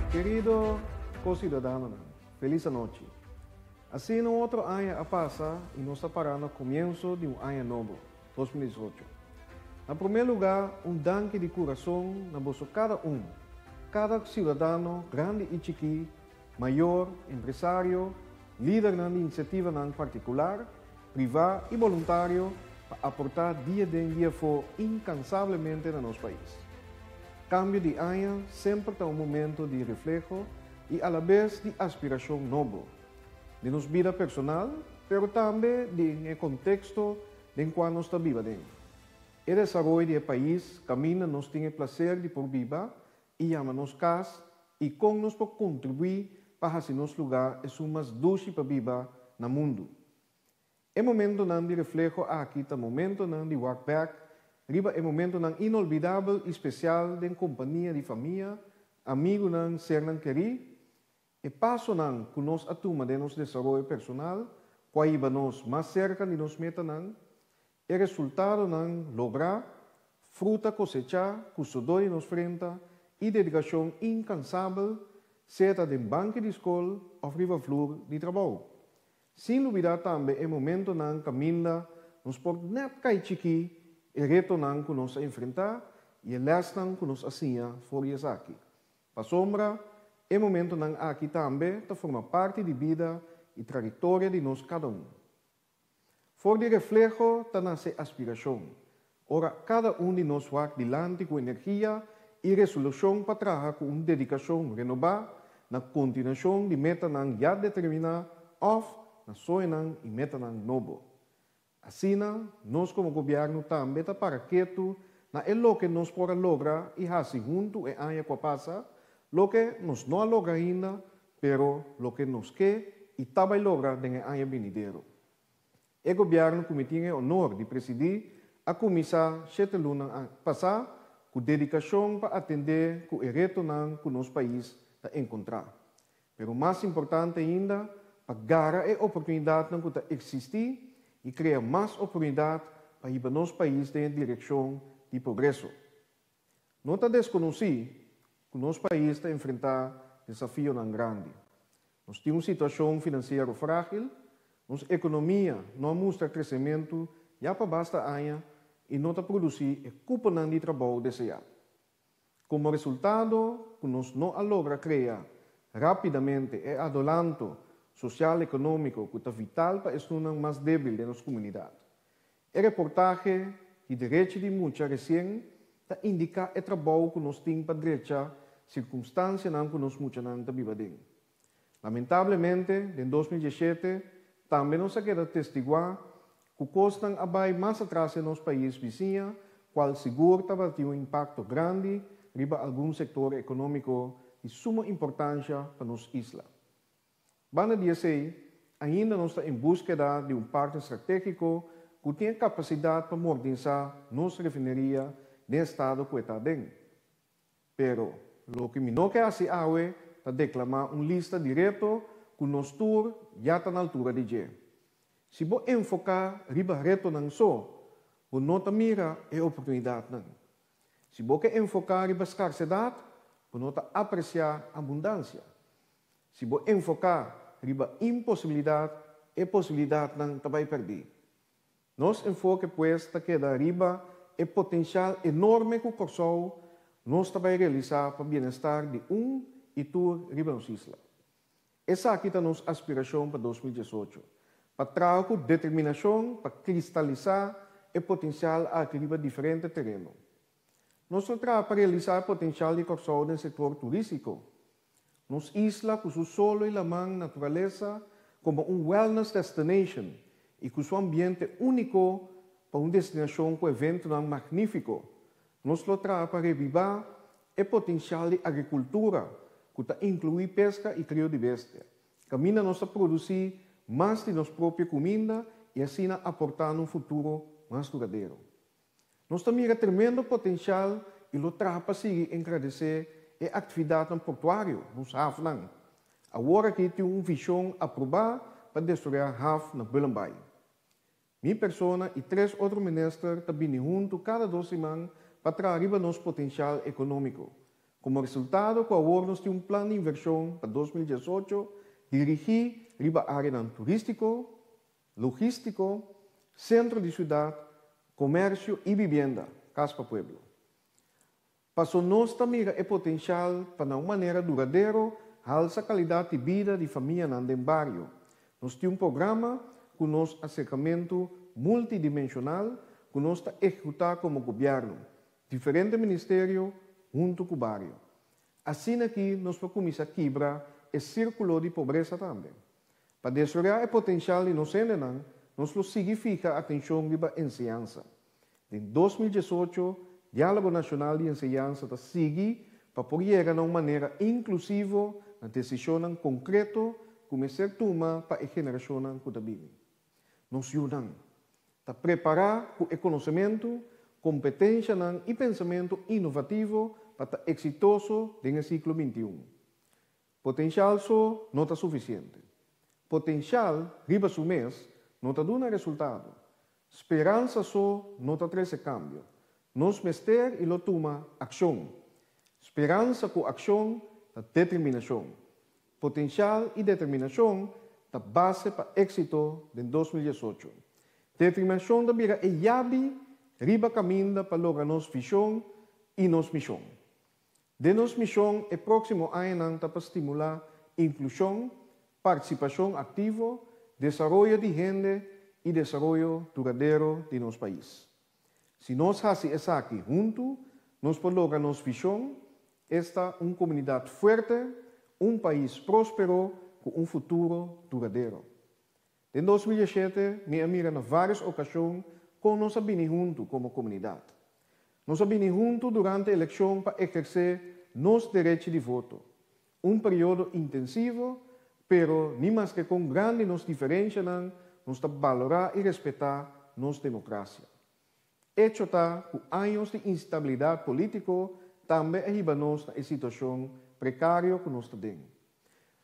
Kerido ko-siudadanonan, felis anochi. Asina un otro aña a pasa i nos ta pará na komienso di un aña nobo, 2018. Na promé lugá, un danki di kurason na boso kada un, kada siudadano, grandi i chikí, mayor, empresario, lidernan di inisiativanan partikular, privá i boluntario pa aportá dia den dia afó inkansablemente na nos pais. Kambio di aña semper ta un momento di refleho i alabes di aspirashon nobo, den nos bida personal pero tambe den e konteksto den kua nos ta biba den. E desaroyo di e pais kaminda nos tin e plaser di por biba i yama nos kas i kon nos por kontribuí pa hasi nos lugá esun mas dushi pa biba na mundu. E momentonan di refleho aki ta momentonan di wak bèk riba e momentonan inolvidabel i spesial den kompania di famia, amigunan, sernan kerí, e pasonan ku nos a tuma den nos desaroyo personal ku a hiba nos mas serka di nos metanan, e resultadonan lográ, fruta kosechá ku sodó di nos frenta i dedikashon inkansabel, sea ta den banki di skol òf riba flur di trabou. Sin lubidá tambe e momentonan kaminda nos por nèt kai chikí, e retonan ku nos a enfrentá i e lèsnan ku nos a siña for di esaki. Pasobra e momentonan aki tambe ta forma parti di bida i trayektoria di nos kada un. For di refleho ta nase aspirashon, ora kada un di nos wak dilanti ku energia i resolushon pa traha ku un dedikashon renobá na kontinuashon di metanan ya determiná òf na soñonan i metanan nobo. Asina, nos komo gobièrnu tambe ta para ketu na e loke nos por a logra i hasi huntu e aña ku a pasa, loke nos no a logra ainda, pero loke nos ke i ta bai logra den e aña binidero. E gobièrnu ku mi tin e onor di presidí a kuminsá shete luna pasá ku dedikashon pa atendé ku e retonan ku nos pais ta enkontrá. Pero mas importante ainda, pa gara e oportunidatnan ku ta eksistí i krea mas oportunidat pa hiba nos pais den e direkshon di progreso. No ta deskonosí ku nos pais ta enfrentá desafionan grandi. Nos tin un situashon finansiero frágil, nos ekonomia no a mustra kresementu ya pa basta aña i no ta produsí e kuponan di trabou deseá. Komo resultado ku nos no a logra krea rápidamente e adolanto sosial-ekonómiko ku ta vital pa esnunan mas débil den nos komunidat. E reportahe di derechi di mucha resien ta indiká e trabou ku nos tin pa drecha sirkunstansianan ku nos muchanan ta biba den. Lamentablemente, den 2017 tambe nos a keda testiguá ku kosnan a bai mas atras den nos pais bisiña, kual sigur tabatin un impakto grandi riba algun sektor ekonómiko di suma importansha pa nos isla. Banda di esei, ainda nos ta en búskeda di un partner stratégiko ku tin e kapasidat pa modernisá nos refineria den estado ku e ta aden. Pero, loke mi no ke hasi awe ta deklamá un lista di reto ku nos tur ya ta na altura di dje. Si bo enfoká riba retonan so, bo no ta mira e oportunidatnan. Si bo ke enfoká riba skarsedat, bo no ta apresiá abundansia. Si bo enfoká riba imposibilidat, e posibilidatnan ta bai pèrdí. Nos enfoke pues ta keda riba e potensial enorme ku Kòrsou nos ta bai realisá pa bienestar di un i tur riba nos isla. Esaki ta nos aspirashon pa 2018, pa traha ku determinashon pa kristalisá e potensial aki riba diferente tereno. Nos ta traha pa realisá e potensial di Kòrsou den sektor turístiko. Nos isla ku su solo i laman, naturalesa komo un wellness destination i ku su ambiente úniko pa un destinashon ku eventonan magnífiko. Nos lo traha pa rebibá e potensial di agrikultura ku ta inkluí peska i krio di bestia. Kaminda nos ta produsí mas di nos propio kuminda i asina aportá na un futuro mas duradero. Nos ta mira tremendo potensial i lo traha pa sigui engrandesé e aktividatnan portuario, nos hafnan. Awor aki tin un vishon aprobá pa desaroyá haf na Bullenbaai. Mi persona i tres otro minister ta bini huntu kada 2 siman pa traha riba nos potensial ekonómiko. Komo resultado ku awor nos tin un plan di invershon pa 2018 dirigí riba áreanan turístiko, logístiko, sentro di siudat, komersio i bibienda, Kas pa Pueblo. Paso nos ta mira e potensial pa na un manera duradero halsa kalidat di bida di famianan den bario. Nos tin un programa ku nos aserkamentu multidimenshonal ku nos ta ehekutá komo gobièrnu, diferente ministerio huntu ku bario. Asina aki nos por kuminsá kibra e sírkulo di pobresa tambe. Pa desaroyá e potensial di nos hendenan, nos lo sigui fiha atenshon riba enseñansa. Den 2018, Diálogo Nashonal di Enseñansa ta sigui pa por yega na un manera inklusivo na desishonnan konkreto ku mester tuma pa e generashonnan ku ta bini. Nos yunan ta prepará ku e konosementu, kompetenshanan i pensamentu inovativo pa ta eksitoso den e siglo 21. Potensial so no ta sufisiente. Potensial riba su mes no ta duna resultado. Speransa so no ta trese kambio. Nos mester i lo tuma akshon. Speransa ku akshon ta determinashon. Potensial i determinashon ta base pa éksito den 2018. Determinashon ta bira e yabi riba kaminda pa logra nos vishon i nos mishon. Den nos mishon e próksimo añanan ta pa stimulá inklushon, partisipashon aktivo, desaroyo di hende i desaroyo duradero di nos pais. Si nos hasi esaki huntu, nos por logra nos vishon, esta un komunidat fuerte, un pais próspero ku un futuro duradero. Den 2007, mi a mira na vários okashon kon nos a bini huntu komo komunidat. Nos a bini huntu durante elekshon pa ehersé nos derecho di voto. Un periodo intensivo, pero ni maske kon grandi nos diferensianan, nos ta balorá i respetá nos demokrasia. Echo ta ku años di instabilidat polítiko tambe a hiba nos na e situashon prekario ku nos ta den.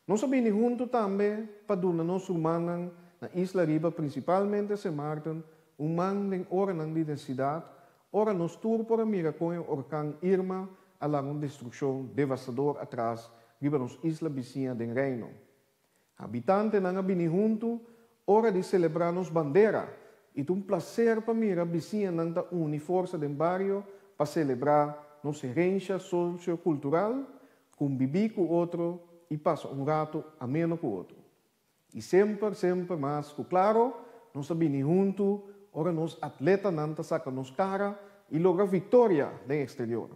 Nos a bini huntu tambe pa duna nos rumannan na Isla Riba, prinsipalmente Sint Maarten, un man den oranan di nesesidat, ora nos tur por a mira kon e orkan Irma a laga un destrukshon devastador atras riba nos isla bisiña den Reino. Habitantenan a bini huntu ora di selebrá nos bandera i ta un plaser pa mira bisiñanan ta uni forsa den bario pa selebrá nos herensha sosiokultural, kumbibí ku otro i pasa un ratu ameno ku otro. I semper, semper mas ku klaro, nos a bini huntu ora nos atletanan ta saka nos kara i logra viktoria den eksterior.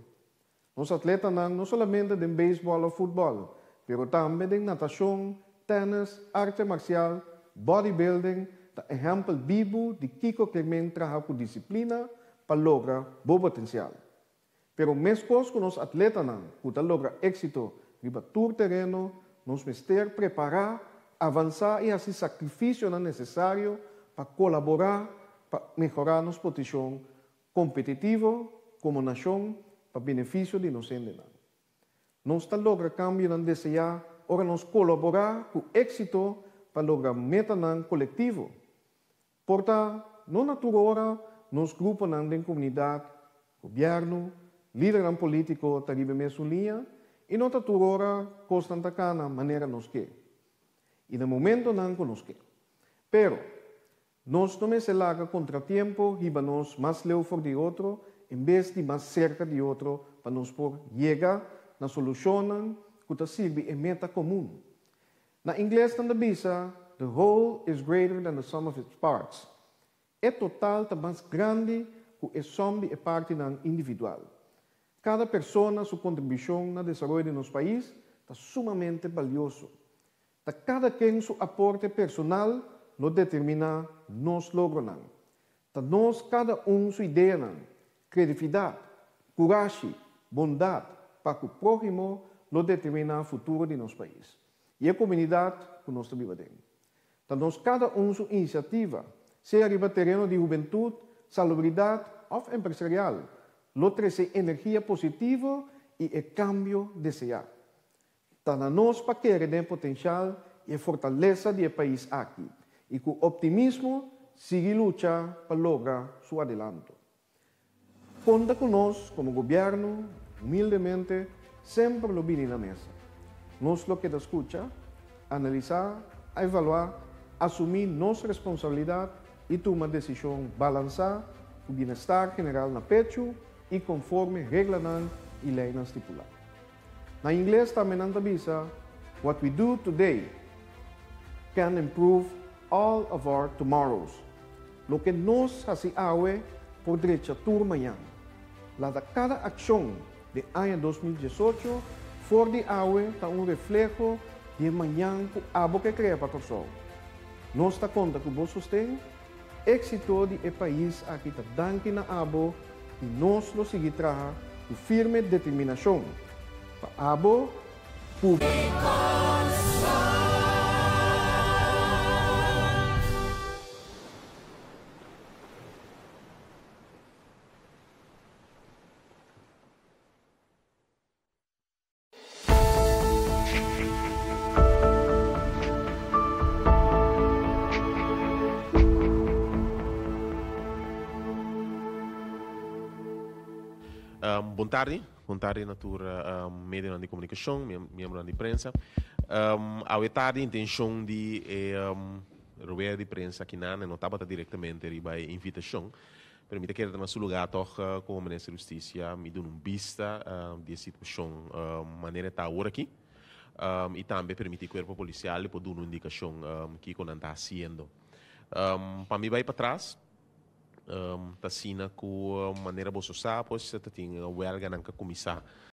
Nos atletanan no solamente den beisbòl òf futbòl, pero tambe den natashon, tènis, arte marsial, bodybuilding, ta ehèmpel bibu di kiko ke men traha ku disiplina pa logra bo potensial. Pero meskos ku nos atletanan ku ta logra éksito riba tur tereno, nos mester prepará, avansá i hasi sakrifisionan nesesario pa kolaborá pa mehorá nos posishon kompetitivo komo nashon pa benefisio di nos hendenan. Nos ta logra kambionan deseá ora nos kolaborá ku éksito pa logra metanan kolektivo. Por ta no na tur ora nos gruponan den komunidat, gobièrnu, lidernan polítiko ta riba e mesun liña i no ta tur ora kosnan ta kana manera nos ke i na momentonan ku nos ke. Pero, nos no mester laga kontratiempo hiba nos mas leu for di otro en bes di mas serka di otro pa nos por yega na solushonnan ku ta sirbi e meta komun. Na ingles nan ta bisa, The whole is greater than the sum of its parts. E total ta mas grandi ku e sòm di e partinan individual. Kada persona su kontribushon na desaroyo di nos pais ta sumamente balioso. Ta kada ken su aporte personal lo determiná nos logronan. Ta nos kada un su ideanan, kreatividat, kurashi, bondat pa ku próhimo lo determiná futuro di nos pais i e komunidat ku nos ta biba den. Ta nos kada un su inisiativa, sea riba tereno di hubentut, salubridat òf empresarial, lo trese energia positivo i e kambio deseá. Ta na nos pa kere den e potensial i e fortalesa di e pais aki i ku optimismo sigui lucha pa logra su adelanto. Konta ku nos komo gobièrnu, humildemente. semper lo bini na mesa. Nos lo keda skucha, analisá, evaluá, asumí nos responsabilidat i tuma desishon balansá ku bienestar general na pechu i konforme reglanan i leinan stipulá. Na ingles tambe nan ta bisa, What we do today can improve all of our tomorrows. Loke nos hasi awe por drecha tur mañan. Laga kada akshon den aña 2018 for di awe ta un refleho di e mañan ku abo ke krea pa Kòrsou. Nos ta konta ku bo sosten, éksito di e pais aki ta danki na abo i nos lo sigui traha ku firme determinashon pa abo ku Bon tardi, bon tardi na tur medionan di komunikashon, miembronan di prensa. Awe tardi intenshon di e rueda di prensa akinan no tabata direktamente riba e invitashon, pero mi ta kere ta na su lugá tòg komo Minister di Hustisia mi duna un bista di e situashon manera e ta awor aki i tambe permití kuerpo polisial di por duna un indikashon kiko nan ta hasiendo. Pa mi bai patras. Ta asina ku manera boso sa pues ta tin wèlganan ku a kuminsá.